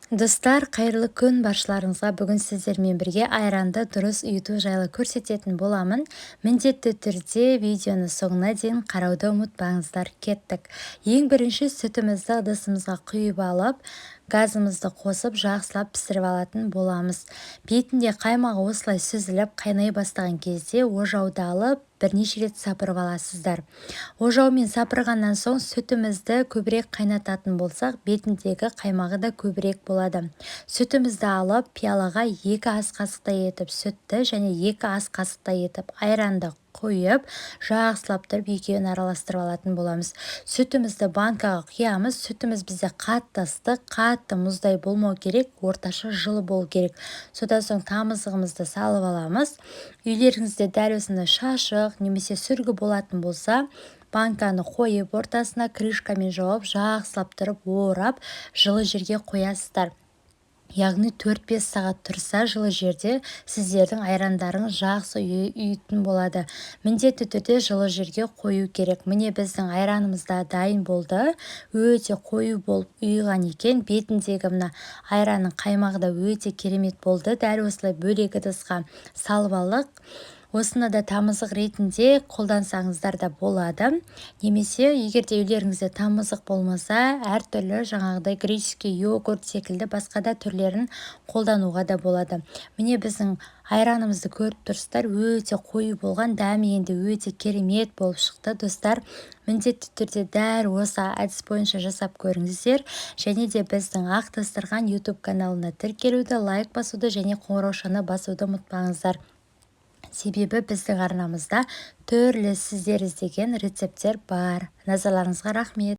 Достар, қайырлы күн баршаларыңызға! Бүгін сіздермен бірге айранды дұрыс ұйыту жайлы көрсететін боламын. Міндетті түрде видеоны соңына дейін қарауды ұмытпаңыздар. Кеттік! Ең бірінші сүтімізді ыдысымызға құйып алып, газымызды қосып, жақсылап пісіріп алатын боламыз. Бетінде қаймағы осылай сүзіліп, қайнай бастаған кезде ожауды алып, бірнеше рет сапырып аласыздар. Ожаумен сапырғаннан соң, сүтімізді көбірек қайнататын болсақ, бетіндегі қаймағы да көбірек болады. Сүтімізді алып, пиалаға 2 ас қасықтай етіп сүтті және 2 ас қасықтай етіп айранды құйып, жақсылап тұрып екеуін араластырып алатын боламыз. Сүтімізді банкаға құямыз. Сүтіміз бізде қатты ыстық, қатты мұздай болмау керек, орташа жылы болу керек. Содан соң тамызығымызды салып аламыз. Үйлеріңізде дәл осындай шашық немесе сүргі болатын болса, банканы қойып, ортасына крышкамен жауып, жақсылап тұрып орап, жылы жерге қоясыздар. Яғни 4-5 сағат тұрса жылы жерде, сіздердің айрандарыңыз жақсы ұйитын болады. Міндетті түрде жылы жерге қою керек. Міне, біздің айранымыз да дайын болды. Өте қою болып ұйыған екен. Бетіндегі мына айранның қаймағы да өте керемет болды. Дәл осылай бөлек ыдысқа салып алдық. Осыны да тамызық ретінде қолдансаңыздар да болады немесе егер де үйлеріңізде тамызық болмаса, әртүрлі жаңағыдай греческий йогурт секілді басқа да түрлерін қолдануға да болады. Міне, біздің айранымызды көріп тұрсыздар, өте қою болған, дәмі енді өте керемет болып шықты. Достар, міндетті түрде дәл осы әдіс бойынша жасап көріңіздер және де біздің «Ақ дастархан» YouTube каналына тіркелуді, лайк басуды және қоңыраушаны басуды ұмытпаңыздар, себебі біздің арнамызда түрлі сіздер іздеген рецепттер бар. Назарларыңызға рахмет!